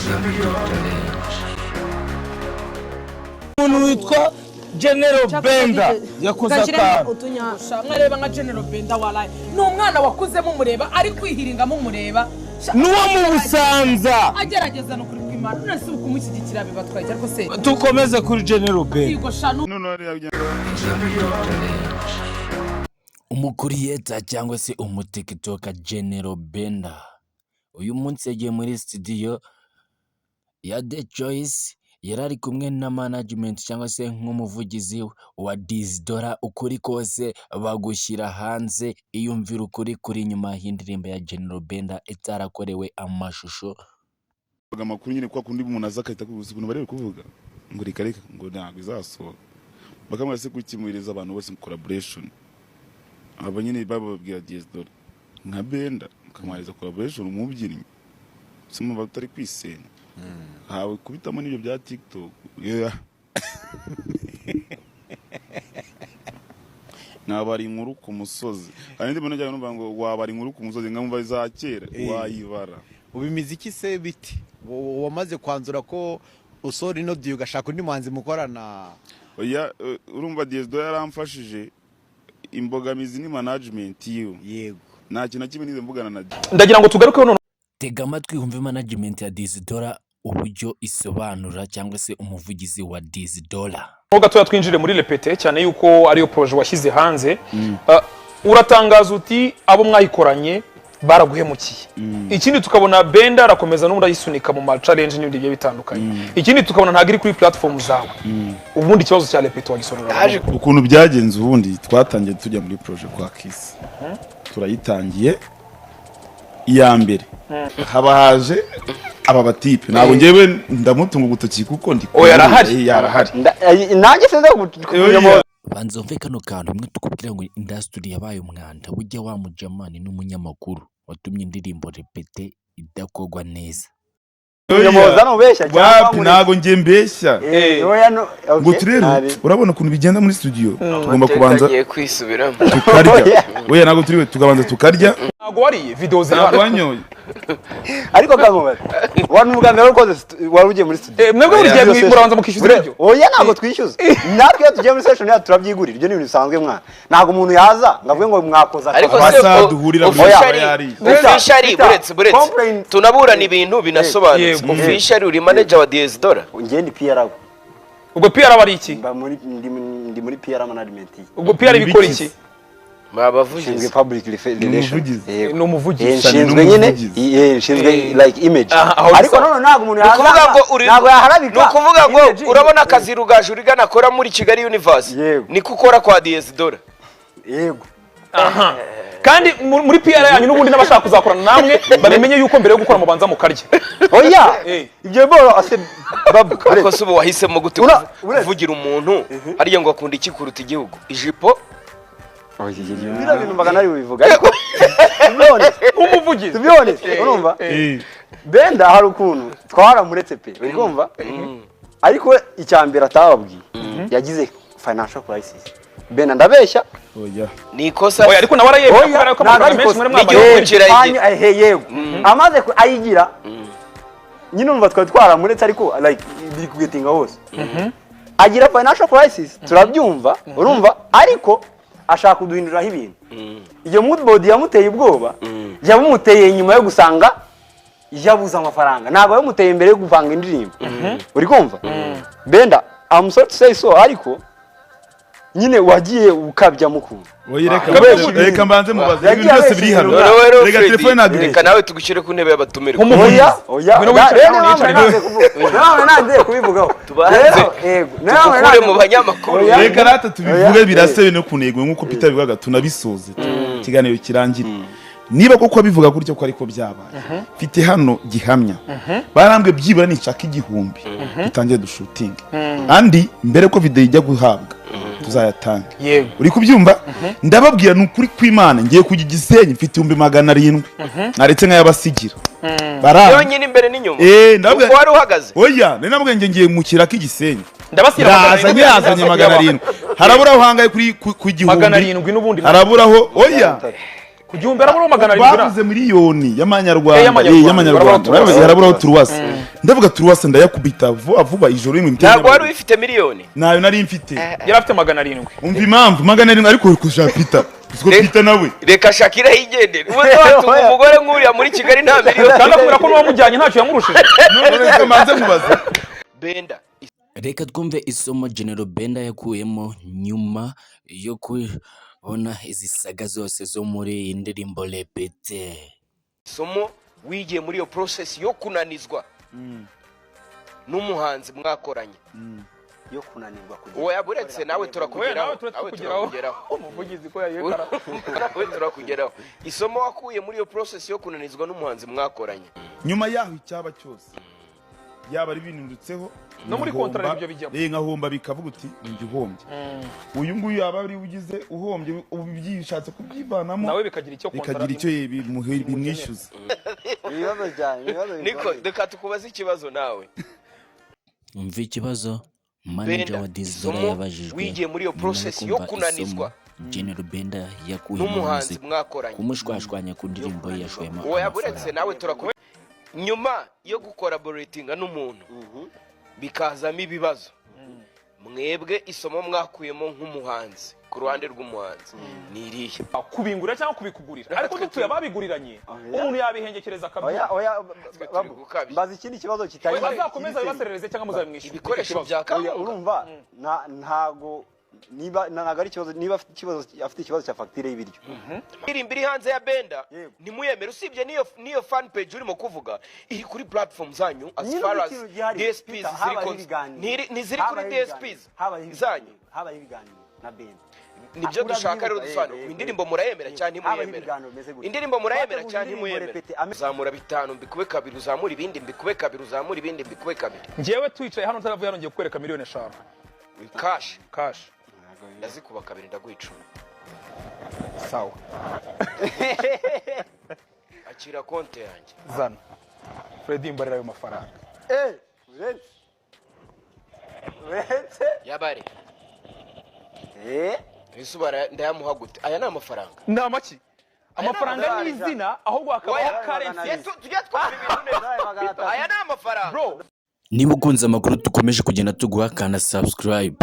Dr. Lynch. Umuntu witwa General Benda yakoze akantu. Utunyasha. Mwareba nka General Benda, waraye ni umwana wakuze mumureba ari kwihiringa mumureba. N'uwo mu Busanza. Agerageza no kuri kwimana, none se ubu kumushyigikira bibatwaye, ariko se Dukomeze kuri General Benda. Yego shanu. Dr. Lynch. Umucreator cyangwa se umuTikToker General Benda uyu munsi yagiye muri studio ya The Choice, yari ari kumwe na management cyangwa se nk'umuvugizi wa Dizdora. Ukuri kose bagushyira hanze, iyumvira ukuri kuri inyuma y'indirimbo ya General Benda itarakorewe amashusho. Amakuru nyine kwa kundi umuntu aza akahita akubuza ukuntu bari kuvuga ngo reka reka, ngo ntabwo izasohoka, bakamubwira se kukimuhereza abantu bose collaboration. Abo nyine bababwira Diez Dola nka Benda mukamuhereza collaboration, umubyinnyi se muba utari kwisenya hawe kubitamo n'ibyo bya TikTok. Yeah. Nabara inkuru ku musozi, hari indi mbona numva ngo wabara inkuru ku musozi, nkamva za kera wayibara. Ubu imiziki se biti wamaze kwanzura ko usohora ino diyo ugashaka undi muhanzi mukorana? Oya, urumva Diez Dola yaramfashije, imbogamizi ni management yiwe. Nta kintu na kimwe nize mvugana na Ndagira ngo tugarukeho none. Tega amatwi wumve management ya Dizdora uburyo isobanura cyangwa se umuvugizi wa Dizdora. Ho gatoya twinjire muri Repete, cyane yuko ariyo projet washyize hanze. Uratangaza uti abo mwayikoranye baraguhemukiye. Ikindi tukabona Benda arakomeza n'ubundi ayisunika mu ma challenge n'ibindi bigiye bitandukanye. Ikindi tukabona ntabwo iri kuri platform zawe. Ubundi ikibazo cya Repete wagisobanura? Ukuntu byagenze, ubundi twatangiye tujya muri projet kwa Kiss, turayitangiye iya mbere haba haje aba batipe, ntabwo ngewe ndamutunga ugutoki kuko ndi Oya, arahari. Yarahari. Nanjye sinzi Oya. Banza wumve kano kantu umwe tukubwira ngo industry yabaye umwanda. Bujya wa mujamani n'umunyamakuru watumye indirimbo Repete idakorwa neza. Kunyomoza nubeshya cyangwa Wapi, ntabwo njye mbeshya. Oya, no, Ngo okay, turero nabi. urabona ukuntu bigenda muri studio, tugomba kubanza Agiye kwisubiramo. tukarya. Oya, ntabwo turi tukabanza tukarya. Ntabwo wariye video Ntabwo zirahari. wanyoye. Ariko kankubaza, wari ubwa mbere ukoze wari ugiye muri studio? Mwebwe buri gihe Iyo session. murabanza mukishyuza ibiryo? Oya, ntabwo twishyuza. Natwe iyo tugiye muri session yacu turabyigurira, ibyo ni ibintu bisanzwe mwana. Ntabwo umuntu yaza ngo avuge ngo mwakoze Ariko akazi. se Amasaha duhurira muri officially aba yariye. officially Peter, buretse buretse tunaburana ibintu binasobanutse. Officially uri manager wa Diez Dola? Njye ndi PR. Ubwo PR aba ari iki? Mba muri ndi muri PR management ye. Ubwo PR ibikora iki? Babavugizi. Nshinzwe public relations. Umuvugizi. Yego. Ni umuvugizi. Nshinzwe nyine Umuvugizi. nshinzwe like image. Aha, aho Ariko bisa. none ntabwo umuntu Ni ukuvuga yaza ngo uri ntabwo yaharabika. Ni ukuvuga ngo Image- urabona akazi Rugaju Urigana akora muri Kigali Universe, Yego. niko ukora kwa Diez Dola? Yego. Aha. Kandi muri PR yanyu n'ubundi n'abashaka kuzakorana namwe babimenye yuko mbere yo gukora mubanza mukarya. Oya. Ibyo boro ase babu. Ariko se ubu wahisemo gute Uretse. kuvugira umuntu hariya ngo akunda iki kuruta igihugu, ijipo? Biriya bintu mbaga nari bubivuga, ariko tubibone. Nk'umuvugizi. Tubibone, urumva? Benda hari ukuntu twaramuretse pe, uri kumva? Ariko icya mbere atababwiye, yagize financial crisis. Benda, ndabeshya? Oya. Ni ikosa. Oya, ariko nawe arayemera Oya, kubera ko ntabwo amafaranga ari menshi ikosa. mwari mwambaye. N'igihugu kirayigira. Yego, amaze ayigira nyine, urumva twari twaramuretse, ariko like biri kugetinga hose, agira financial crisis, turabyumva, urumva? Ariko ashaka kuduhinduraho ibintu. Iyo moodboard yamuteye ubwoba, yamuteye nyuma yo gusanga yabuze amafaranga, ntabwo yamuteye mbere yo gupanga indirimbo, uri kumva? Benda, I'm sorry to say so, ariko nyine wagiye ukabya mukuru. Oya, reka Kubeshya reka mbanze mubaze Yagiye ibintu byose abeshya biri hano. ibintu. Noneho rero Reka Freddy, telefone ntabwo reka nawe tugushyire ku ntebe y'abatumirwa. Nk'umuvugizi. Oya, oya. Ngwino wicare Rero hano, niyo mpamvu wicare. nanze kuvuga. Niyo mpamvu nanze kubivugaho. Tubanze Rero, yego. Niyo mpamvu tugukure nanze mu banyamakuru. Oya. Reka rata tubivuge. Oya. Birasebe no ku ntego nk'uko Peter bivugaga, tunabisoze ikiganiro kirangire. Niba koko abivuga gutyo ko ariko byabaye, mfite hano gihamya, barambwe byibura nishaka 1000 dutangire dushutinge, andi mbere ko video ijya guhabwa tuzayatange. Uri kubyumva? Ndababwira ni ukuri kw'Imana, ngiye kujya Igisenyi mfite 700,000, naretse nk'ayabasigira baranga. Yonyine imbere n'inyuma? Ndababwira. Uko wari uhagaze? Oya, nari nabwiye ngo ngiye mu kiraka Igisenyi. Ndabasira Ndaza 700. nyazanye 700, haraburaho hangaye kuri ku Magana gihumbi? arindwi n'ubundi. Haraburaho, oya. Ku gihumbi haraburaho 700. Bavuze miliyoni y'amanyarwanda. Y'amanyarwanda. Y'amanyarwanda. Haraburaho. Haraburaho turuwasi. Ndavuga turuwasi ndayakubita vuba vuba ijoro rimwe. Ntabwo wari ufite miliyoni? Nayo nari mfite. Yari afite 700. Umva impamvu 700, ariko kuja Peter, uziko Peter nawe. Reka Shakira yigendere, ubu watunga umugore nk'uriya muri Kigali nta miliyoni. Kandi akubwira ko n'uwamujyanye ntacyo yamurushije. None reka manze nkubaze. Benda. Reka twumve isomo General Benda yakuyemo nyuma yo kubona izi saga zose zo muri iyi ndirimbo Repete. Isomo wigiye muri iyo process yo kunanizwa n'umuhanzi mwakoranye. Yo kunanirwa kugira. Oya, buretse nawe turakugeraho. Nawe Nawe turakugeraho. Umuvugizi ko yayekara. Nawe turakugeraho. Isomo wakuye muri iyo process yo kunanizwa n'umuhanzi mwakoranye. Nyuma yaho icyaba cyose yaba ari binindutseho No muri nkahomba, contract ibyo bijyamo. Nkahomba bikavuga uti ninjye uhombye, uyu nguyu yaba ari ugize uhombye ubu byishatse kubyivanamo, Nawe bikagira icyo bikagira icyo bimwishyuza. Ibibazo cyane, ibibazo Niko bikomeye. reka tukubaze ikibazo nawe. Umva ikibazo manager Benda, wa Dizdora isomo yabajijwe wigiye muri iyo nyuma yo process yo kumva kunanizwa isomo General Benda yakuyemo n'umuhanzi amaze mwakoranye. kumushwashwanya ku ndirimbo ye yashoyemo Oya, buretse amafaranga. nawe turakubaza. Nyuma yo gukoraboratinga n'umuntu bikazamo ibibazo, mwebwe isomo mwakuyemo nk'umuhanzi, ku ruhande rw'umuhanzi, ni irihe? Kubingurira cyangwa kubikugurira, ariko dupfuye ababiguriranye, umuntu yabihengekereza Oya. akabyumva. Oya. Twe turi Babu, gukabya. mbaza ikindi kibazo kitari Bazakomeza kiri. bibaserereze cyangwa muzabimwishyura. Ibikoresho bya Oya, kawunga. urumva ntago niba ntago ari ikibazo, niba afite ikibazo, afite ikibazo cya fagitire y'ibiryo. Indirimbo iri hanze ya Benda Yego. ntimuyemere, usibye n'iyo fan page urimo kuvuga iri kuri platform zanyu as Nyine far as ikintu gihari, DSPs Peter, ziri habayeho ibiganiro. ntiziri kuri Habayeho DSPs ibiganiro. Habayeho zanyu. ibiganiro. Habayeho ibiganiro na Benda. Nibyo dushaka rero Urabyibuka, dusobanura. yego, Indirimbo yego. murayemera cyangwa Habayeho ntimuyemera? ibiganiro bimeze gutya. Indirimbo murayemera Twateguye cyangwa indirimbo ntimuyemera? Repete, Uzamura bitanu mbikube kabiri, uzamura ibindi mbikube kabiri, uzamura ibindi mbikube kabiri. Njyewe twicaye hano utaravuye hano ngiye kukwereka miliyoni 5. Cash? Cash. Ndazikuba kabiri, ndaguha 10. Sawa. Akira konti yanjye. Zana Freddy, mbarira ayo mafaranga. Uretse. Uretse. Yabare. Eh, Ese ndayamuha gute? Aya ni amafaranga. Ni amaki? Amafaranga ni izina, ahubwo hakabaho Oya, currency. Tujye twumva ibintu neza. 300. Aya ni amafaranga. Bro. Niba ukunze amakuru dukomeje kugenda tuguha, kanda subscribe.